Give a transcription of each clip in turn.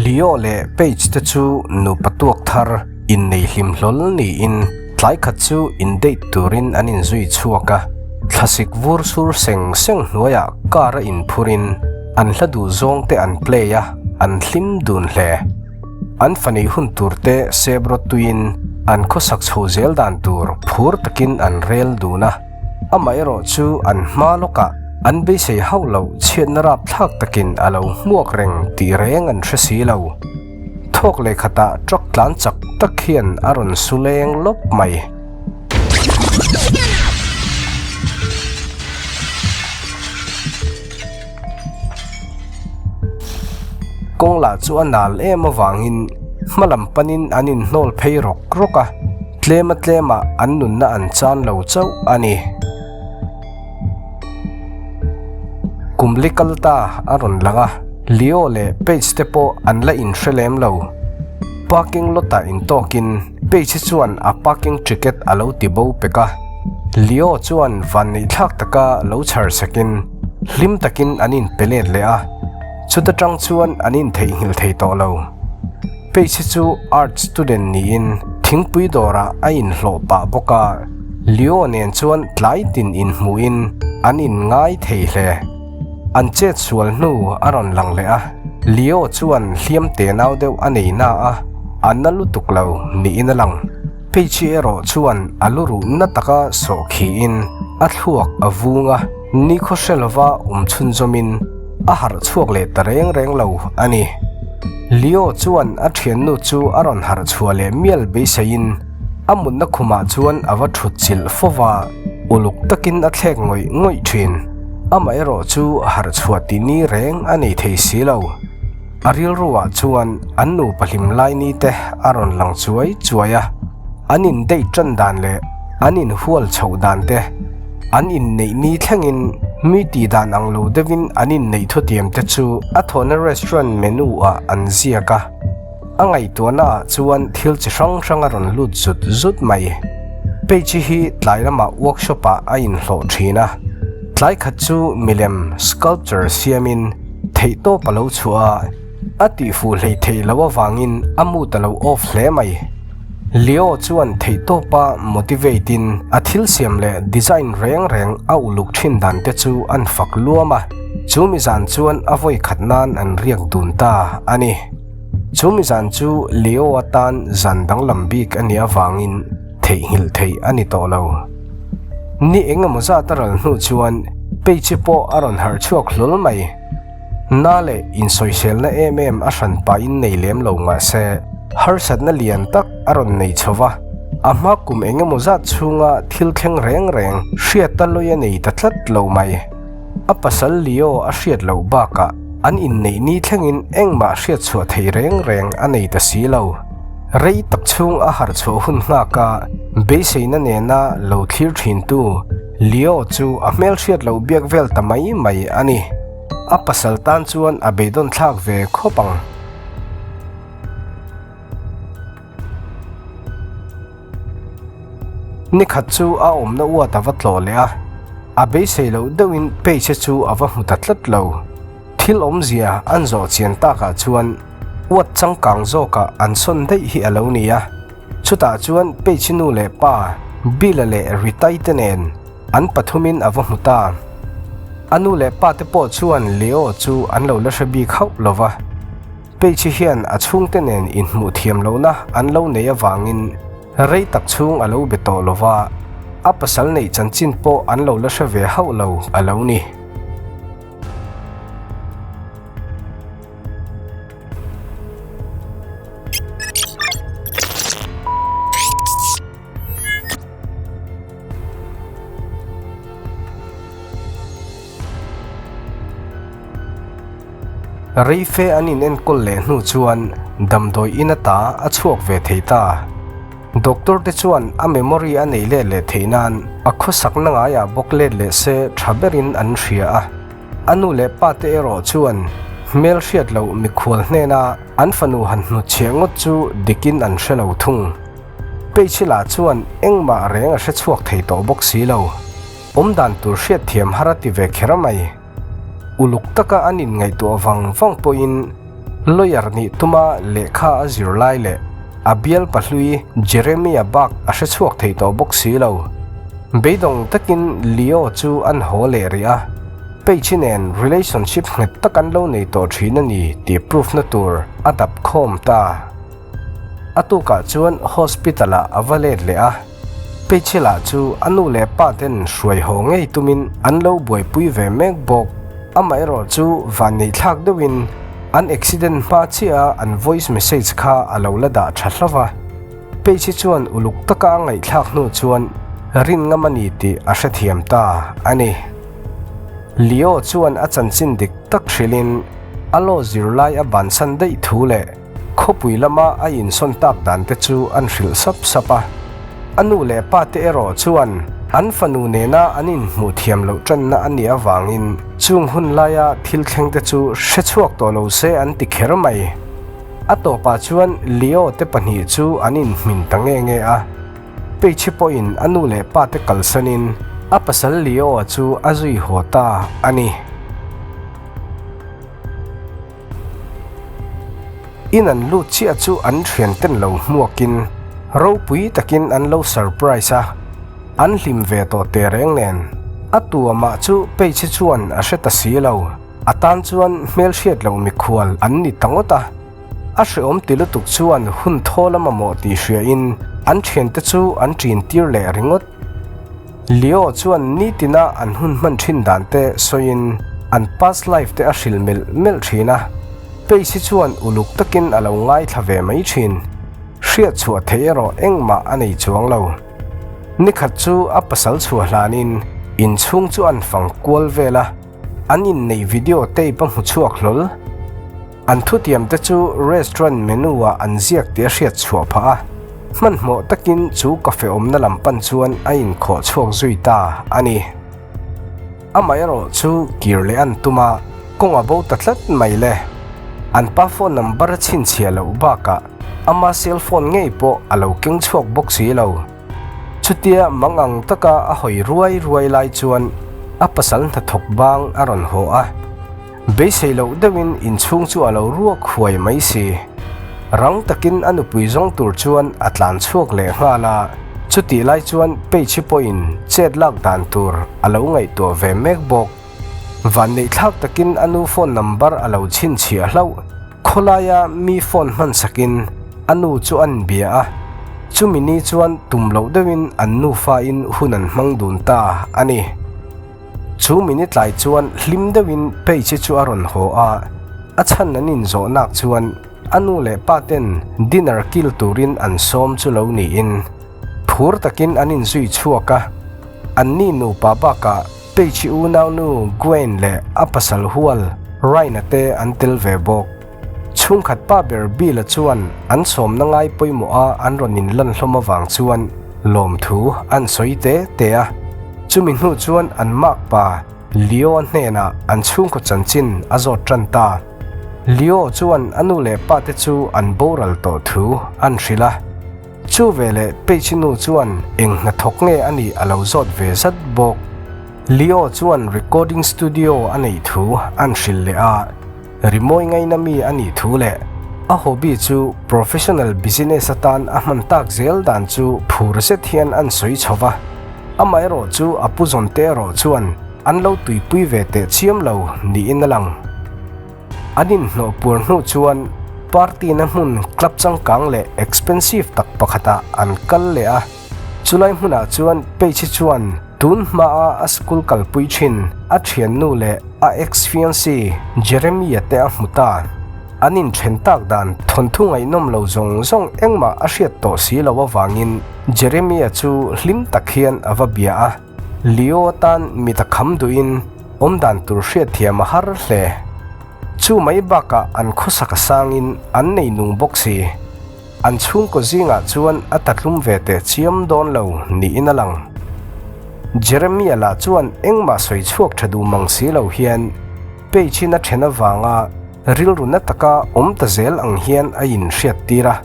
Leo leh Paige te chu nupa tuak thar innei hlim hlawl niin tlai khat chu in date turin an inzui chhuak a. Thlasik vur sur seng seng hnuaiah car a inphurin an hla duh zawng te an play a, an hlim dun hle. An fanei hun tur te sep rawt tuiin an khawsak chho zel dan tur phur takin an rel dun a. Amaherawh chu an hma lawkah an beisei hauh loh chhiatna rapthlak takin a lo hmuak reng tih reng an hre si lo. Thawk leh khatah truck tlan chak tak hian a rawn su leng lawp mai. Kawng lah chu a nal em avangin hma lam panin an inhnawl phei rawk rawk a, tlema tlemah an nunna an chan lo chauh a ni. Kum li kal ta a rawn lang a, Leo leh Paige te pawh an la inhre lem lo. Parking lot ah intawkin Paige chuan a parking ticket a lo ti bo pek a, Leo chuan vanneihthlak taka lo chhar sakin hlim takin an inpe let leh a, chuta tang chuan an intheihnghilh thei tawh lo. Paige chu art student niin thingpui dawrah a inhlawh pah bawk a, Leo nen chuan tlai tin inhmuhin an inngai thei hle. An chet sual hnu a rawn lang leh a, Leo chuan hliam te nau deuh a nei na a, a na lutuk lo niin a lang. Paige erawh chuan a lu ruh na taka sawh khiin a thluak a vung a, nikhaw hre lova awm chhunzawmin a harh chhuak leh ta reng reng lo a ni. Leo chuan a thiannu chu a rawn harh chhuah leh mial beiseiin a mutna khumah chuan a va thut chilh fo va, uluk takin a thlek ngawih ngawih thin. Amaherawh chu harh chhuah tih ni reng a nei thei si lo. A rilruah chuan an nupa hlim lai ni te a rawn lang chuai chuai a, an indeih tan dan leh an inhual chhoh dan te, an inneih ni thlengin mi tih dan ang lo deuhin an inneih thutiam te chu a thawhna restaurant menu ah an ziak a. A ngaihtuahna ah chuan thil chi hrang hrang a rawn lut zut zut mai. Page hi tlai lamah workshop ah a inhlawh thin a, tlai khat chu milem, sculpture, siamin theihtawp a lo chhuah a, a tihfuh hleih theih loh avangin a mood a lo off hle mai. Leo chuan theihtawpa motivate in a thil siam leh design reng reng a uluk thin dan te chu an fak luam a, chu mi zan chuan a vawi khat nan an riak dun ta a ni. Chu mi zan chu Leo atan zan danglam bik a nih avangin theihnghilh theih a ni tawh lo. Ni eng emaw zat a ral hnu chuan Paige pawh a rawn harh chhuak hlawl mai. Na leh insawiselna em em a hran pahin nei lem lo mahse harsatna lian tak a rawn nei chho va, a hma kum eng emaw zat chhunga thil thleng reng reng hriata lawi a nei ta tlat lo mai. A pasal Leo a hriat loh bakah an inneih ni thlengin engmah hriat chhuah thei reng reng a nei ta si lo. Rei tak chhung a harh chhuah hun nghak a, beiseina nena lo thlir thintu Leo chu a hmelhriat loh biak vel ta mai mai a ni. A pasal tan chuan a beidawn thlak ve khawp ang. Nikhat chu a awmna uat a va tlawh leh a, a beisei loh deuhin Paige chu a va hmu ta tlat lo. Thil awmzia an zawh chian takah chuan uat changkang zawkah an sawn daih hi a lo ni a. Chutah chuan Paige nu leh pa Bill-a leh Rita-i te nen an pathumin a va hmu ta. A nu leh pa te pawh chuan Leo chu an lo la hre bik hauh lo va. Paige hian a chhungte nen inhmuh thiam lohna an lo nei avangin rei tak chhung a lo be tawh lo va, a pasal neih chanchin pawh an lo la hre ve hauh lo a lo ni. Reife an inenkawl leh hnu chuan damdawi in ata a chhuak ve thei ta. Doctor te chuan a memory a nei let leh theih nan a khawsakna ngaiah bawk let leh se tha berin an hria a. A nu leh pa te erawh chuan hmel hriat loh mikhual hnena an fanu han hnutchhiah ngawt chu dikin an hre lo thung. Peichhila chuan engmah reng a hre chhuak thei tawh bawk si lo. Awmdan tur hriatthiam har a ti ve kher mai. Uluk taka an inngaihtuah vang vang pawhin Lawyer nih tuma lehkha a zir lai leh a bial pahlui Jeremy-a bak a hre chhuak thei tawh bawk si lo. Beidawng takin Leo chu an haw leh rih a, Paige nen relationship nghet tak an lo nei tawh thin a ni tih proof na tur a dap khawm ta. A tukah chuan hospital ah a va let leh a, Paige lah chu a nu leh pa ten hruai haw ngei tumin an lo buaipui ve mek bawk. Amaherawh chu vanneihthlak deuhin an accident hma chiah a an voice message kha a lo la dah tha hlauh a. Paige chuan uluk taka a ngaihthlak hnu chuan rin ngam a ni tih a hrethiam ta a ni. Leo chuan a chanchin dik tak hrilhin a law zirlai a bansan daih thu leh Khawpui lama a insawn tak dan te chu an hrilh sap sap a. A nu leh pa te erawh chuan an fanu nena an inhmuh thiam loh tanna a nih avangin chung hun laia thil thleng te chu hre chhuak tawh lo se an ti kher mai. A tawpah chuan Leo te pahnih chu an inhmin ta nge nge a. Peichhi pawhin a nu leh pa te kalsanin a pasal Leo-a chu a zui haw ta a ni. In an lut chiah chu an thianten lo hmuakin ropui takin an lo surprise a, an hlim ve tawh teh reng nen. A tuamah chu Peichhi chuan a hre ta si lo, a tan chuan hmelhriat loh mikhual an ni ta ngawt a. A hreawm ti lutuk chuan hun thawl a mamawh tih hriain an thiante chu an ṭin tir leh ringawt. Leo chuan nitina an hun hman thin dan te sawiin an past life te a hrilh melh melh thin a, Pace hi chuan uluk takin a lo ngaithla ve mai thin. Hriat chhuah theih erawh engmah a nei chuang lo. Nikhat chu a pasal chhuah hlanin inchhung chu an fang kual vel a, an inneih video tape a hmu chhuak hlawl. An thutiam te chu restaurant menu ah an ziak tih a hriat chhuah phah a, hmanhmawh takin chu cafe awmna lam pan chuan a inkhawh chhuak zui ta a ni. Amaherawh chu kir leh an tum a, kawng a bo ta tlat mai le. An pa phone number a chhinchhiah loh bakah ama cell phone ngei pawh a lo keng chhuak bawk si lo. Chutia mang ang taka a hawi ruai ruai lai chuan a pasal hnathawk bang a rawn haw a. Beisei loh deuhin inchhung chu a lo ruak huai mai si. Rang takin a nupui zawng tur chuan a tlan chhuak leh nghal a, chutih lai chuan Peichhi pawhin chet lak dan tur a lo ngaihtuah ve mek bawk. Vanneihthlak takin a nu phone number a lo chhinchhiah hlauh. Khawlaia mi phone hmansakin a nu chu an bia a, chumi ni chuan tum loh deuhin an nufain hun an hmang dun ta a ni. Chu minute lai chuan hlim deuhin Paige chu a rawn haw a, a chhan an inzawh nak chuan a nu leh pa ten dinner kil turin an sawm chu lo niin phur takin an inzui chhuak a. Anni nupa bakah Paige unaunu Gwen leh a pasal hual Ryan-a te an tel ve bawk. Chhungkhat pa ber Bill-a chuan an sawmna ngai pawimawha an rawn inlan hlawm avang chuan lawmthu an sawi te te a. Chumi hnu chuan an makpa Leo-a hnenah an chhungkaw chanchin a zawt tan ta. Leo chuan a nu leh pate chu an boral tawh thu an hrilh a. Chu veleh Paige nu chuan eng hnathawk nge a nih a lo zawt ve zat bawk. Leo chuan recording studio a neih thu an hrilh leh a. Rimawi ngaina mi a nih thu leh a hobby chu professional business atan a hman tak zel dan chu phur zet hian an sawi chho va. Amaherawh chu a pu zawn te erawh chuan an lo tuipui ve teh chiam lo niin a lang. An inhnawh puar hnu chuan party na hmun club changkang leh expensive tak pakhatah an kal leh a. Chulai hmunah chuan Paige chuan tun hmaa a school kalpui thin a thiannu leh a ex-fiancé Jeremy-a te a hmu ta. An inthen tak dan thawnthu ngaihnawm lo zawng zawng engmah a hriat tawh si lo avangin Jeremy-a chu hlim tak hian a va bia a. Leo atan mit a kham duhin awmdan tur hriatthiam a har hle. Chu mai bakah an khawsak a sangin an nei nung bawk si. An chhungkaw zingah chuan a tatlum ve teh chiam dawn lo niin a lang. Jeremia lah chuan engmah sawi chhuak tha duh mang si lo hian Paige-in a then avanga rilru na taka awm ta zel ang hian a inhriat tir a.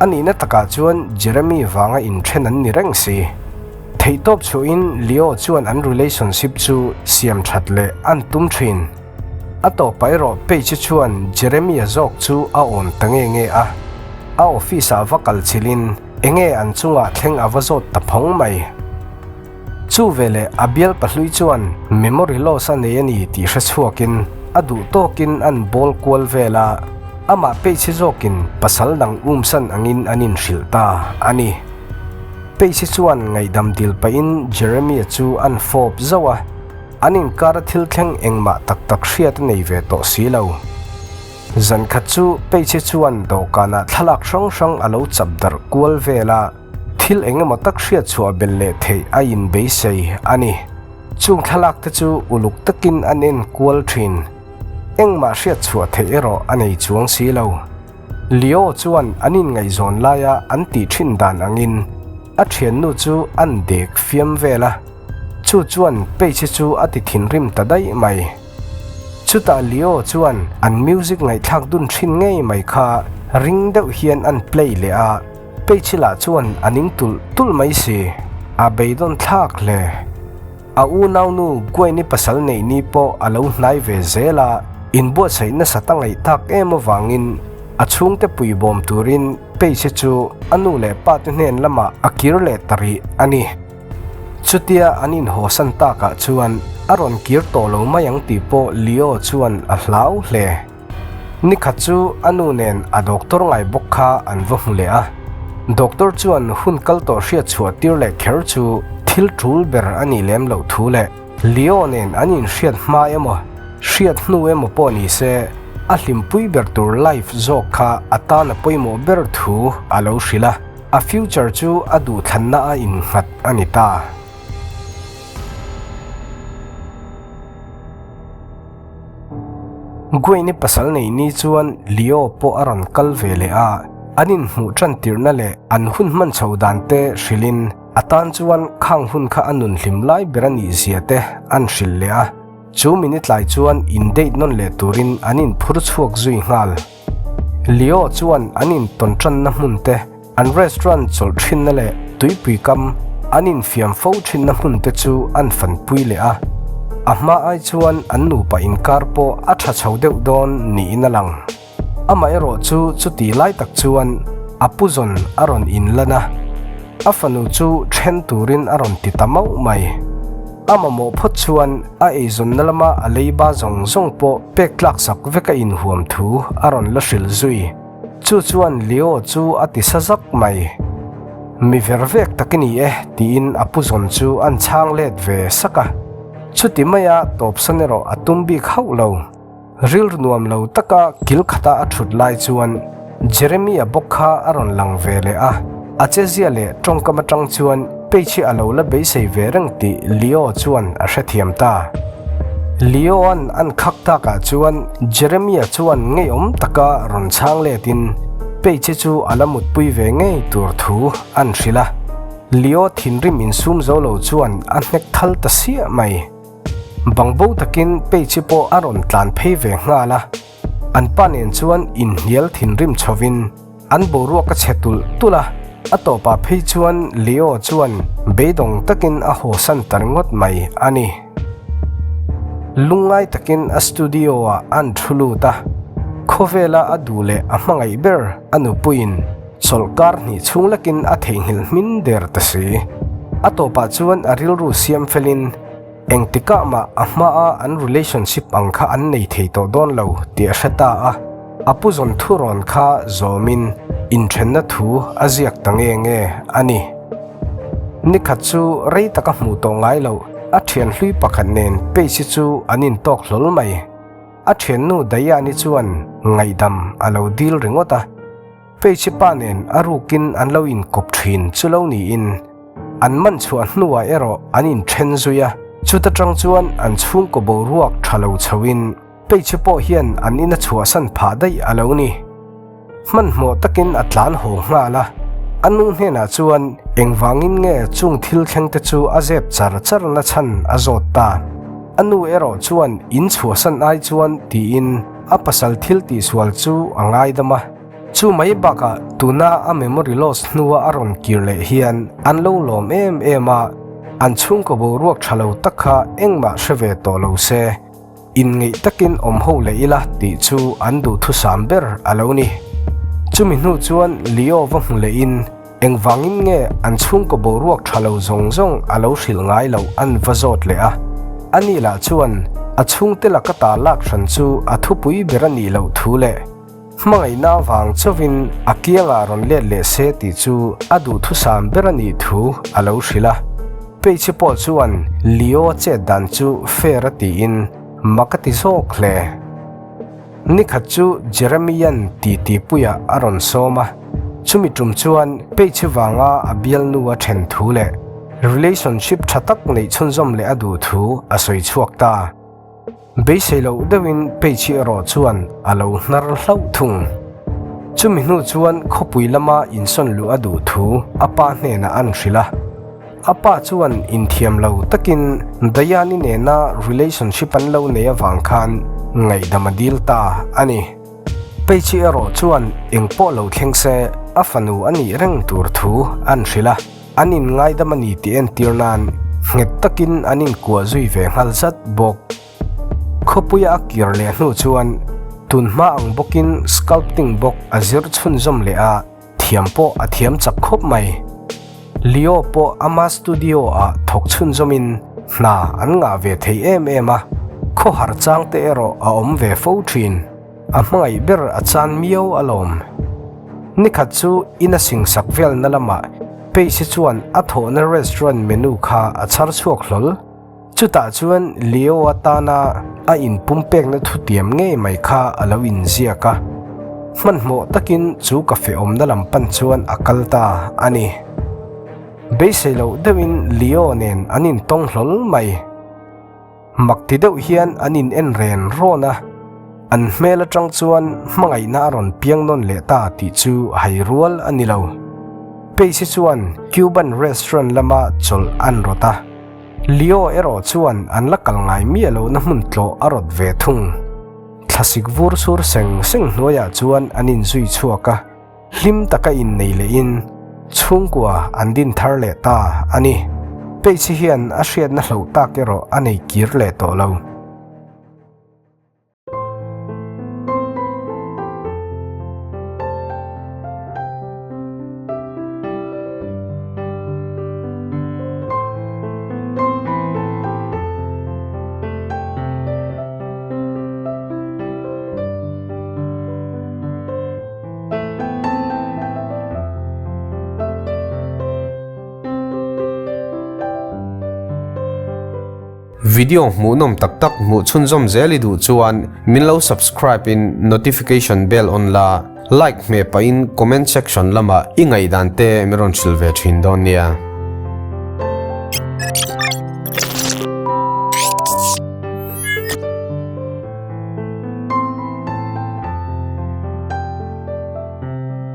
A nihna takah chuan Jeremy vanga inthen an ni reng si. Theihtawp chhuahin Leo chuan an relationship chu siam that leh an tum thin. A tawpah erawh Paige chuan Jeremy-a zawk chu a awn ta nge nge a. A office-ah va kal chilhin enge an chungah thleng a va zawt ta phawng mai. Chu veleh a bial pahlui chuan memory loss a nei a ni tih hre chhuakin a duh tawkin an bawl kual vel a, amah Paige zawkin pasal dang umsan angin an inhrilh ta a ni. Paige chuan ngaihdam dil pahin Jeremy-a chu an fawp zauh a. An inkara thil thleng engmah tak tak hriat a nei ve tawh si lo. Zan khat chu Paige chuan dawhkanah thlalak hrang hrang a lo chap darh kual vel a, thil eng emaw tak hriat chhuah belh leh theih a inbeisei a ni. Chung thlalak te chu uluk takin an en kual thin. Engmah hriat chhuah theih erawh a nei chuang si lo. Leo chuan an inngaihzawn laia an tih thin dan angin a thiannu chu an dek fiam vel a. Chu chuan Paige chu a ti thinrim ta daih mai. Chutah Leo chuan an music ngaihthlak dun thin ngei mai kha ring deuh hian an play leh a, Paige lah chuan a ning tulh tulh mai si. A beidawn thlak hle. A unaunu Gwen-i pasal neih ni pawh a lo hnai ve zel a, inbuatsaih nasa ta ngaih tak em avangin a chhungte puibawm turin Paige chu a nu leh pate hnen lamah a kir leh ta rih a ni. Chutia an inhawsan takah chuan a rawn kir tawh lo mai ang tih pawh Leo chuan a hlau hle. Nikhat chu a nu nen a doctor ngai bawk kha an va hmu leh a. Doctor chuan hun kal tawh hriat chhuah tir leh kher chu thil tul ber a nih lem loh thu leh Leo nen an inhriat hma emaw hriat hnu emaw pawh ni se a hlimpui ber tur life zawk kha a tan a pawimawh ber thu a lo hrilh a. A future chu a duhthlanna a innghat a ni ta. Gwen-i pasal nei ni chuan Leo pawh a rawn kal ve leh a, an inhmuh tan tirhna leh an hun hman chho dan te hrilhin a tan chuan khang hun kha a nun hlim lai ber a nih zia te an hrilh leh a. Chu minute lai chuan in date nawn leh turin an inphur chhuak zui nghal. Leo chuan an intawn tanna hmun te, an restaurant chawlh thinna leh tuipui kam an infiam fo thinna hmun te chu an fanpui leh a. A hma ai chuan an nupa inkar pawh a tha chho deuh dawn niin a lang. Amaherawh chu chuti lai tak chuan a pu zawn a rawn inlan a, a fanu chu then turin a rawn ti ta mauh mai. A mamawh phawt chuan a eizawnna lama a leiba zawng zawng pawh pek tlak sak vek a inhuam thu a rawn la hrilh zui. Chu chuan Leo chu a ti sa zak mai. Mi ver vek tak i ni e tiin a pu zawn chu an chhang let ve sak a. Chuti maia tawpsan erawh a tum bik hauh lo. Rilru nuam lo taka kil khata a thut lai chuan Jeremy-a bawk kha a rawn lang ve leh a, a chezia leh tawngkam atang chuan Paige a lo la beisei ve reng tih Leo chuan a hrethiam ta. Leo-a'n an khak takah chuan Jeremy-a chuan ngeiawm taka rawn chhang letin Paige chu a la mutpui ve ngei tur thu an hrilh a. Leo thinrim insum zo lo chuan a hnek thal ta siah mai. Bangbo takin Paige pawh a rawn tlan phei ve nghal a, an pa nen chuan inhnial thinrim chhovin an boruak a chhe tulh tulh a, a tawpah phei chuan Leo chuan beidawng takin a hawsan ta ringawt mai a ni. Lungngai takin a studio-ah an thu lut a, khawvela a duh leh a hmangaih ber a nupuiin chawlhkar hnih chhung lekin a theihnghilh hmin der ta si. A tawpah chuan a rilru siam felin Engtikah mah a hmaa an relationship ang kha an nei thei tawh dawn lo tih a hre ta a, a pu zawn thurawn kha zawmin inthenna thu a ziak ta nge nge a ni. Nikhat chu rei taka hmuh tawh ngai loh a thian hlui pakhat nen Paige chu an intawk hlawl mai. A thiannu Diane-i chuan ngaihdam a lo dil ringawt a. Paige pa nen a rukin an lo inkawp thin chu lo niin an man chhuah hnuah erawh an inthen zui a, chuta tang chuan an chhungkaw boruak tha lo chhoin Paige pawh hian an ina chhuahsan phah daih a lo ni. Hmanhmawh takin a tlan haw nghal a, a nu hnenah chuan engvangin nge chung thil thlengte chu a zep char char na chhan a zawt ta. A nu erawh chuan in chhuahsan ai chuan tiin a pasal thil tihsual chu a ngaidam a. Chu mai bakah tuna a memory loss hnua a rawn kir leh hian an lo lawm em em a, an chhungkaw boruak tha lo tak kha engmah hre ve tawh lo se. Inngeih takin awm ho leh ila tih chu an duhthusam ber a lo ni. Chumi hnu chuan Leo va hmu lehin engvangin nge an chhungkaw boruak tha lo zawng zawng a lo hrilh ngai loh an va zawt leh a. Ani lah chuan a chhungte laka ta lak hran chu a thupui ber a nih loh thu leh Hmangaihna avang chauhin a kiangah rawn let leh se tih chu a duhthusam ber a nih thu a lo hrilh a. Peiche pawh chuan Leo a chet dan chu fair a tiin mak a ti zawk hle. Nikhat chu Jeremy-a'n titi puiah a rawn sawm a, chumi tum chuan Peiche vanga a bialnu a then thu leh relationship tha tak neih chhunzawm leh a duh thu a sawi chhuak ta. Beisei loh deuhin Peichi erawh chuan a lo hnar hlauh thung. Chumi hnu chuan khawpui lama insawn luh a duh thu a pa hnenah an hrilh a. A pa chuan inthiam lo takin Dayani nena relationship an lo nei avang khan ngaihdam a dil ta a ni. Peichi erawh chuan engpawh lo thleng se a fanu a nih reng tur thu an hrilh a. An inngaidam a ni tih entir nan nghet takin an inkuah zui ve nghal zat bawk. Khawpuia a kir leh hnu chuan tunhma ang bawkin sculpting bawk a zir chhunzawm leh a, thiam pawh a thiam chak khawp mai. Leo pawh ama studio ah thawk chhunzawmin hna an ngah ve thei em em a, khawhar chang te erawh a awm ve fo thin. A hmangaih ber a chan miau alawm. Nikhat chu ina singsak velna lamah Pace chuan a thawhna restaurant menu kha a chhar chhuak hlawl. Chutah chuan Leo atana a inpumpekna thutiam ngei mai kha a lo inziak a. Hmanhmawh takin chu cafe awmna lam pan chuan a kal ta a ni. Beisei loh deuhin Leo nen an intawng hlawl mai. Mak ti deuh hian an in en ren rawn a, an hmel atang chuan hmangaihna a rawn piang nawn leh ta tih chu hai rual a ni lo. Pace chuan Cuban restaurant lama chawlh an rawt a, Leo erawh chuan an la kal ngai miah lohna hmun tlawh a rawt ve thung. Thlasik vur sur seng seng hnuaiah chuan an inzui chhuak a. Hlim taka innei lehin chhungkua an din thar leh ta a ni. Peichhi hian a hriatna hloh tak erawh a nei kir leh tawh lo. Video hmuhnawm tak tak hmuh chhunzawm zel i duh chuan min lo subscribe in notification bell on la, like hmeh pahin comment section lamah i ngaihdan te min rawn hrilh ve thin dawn nia.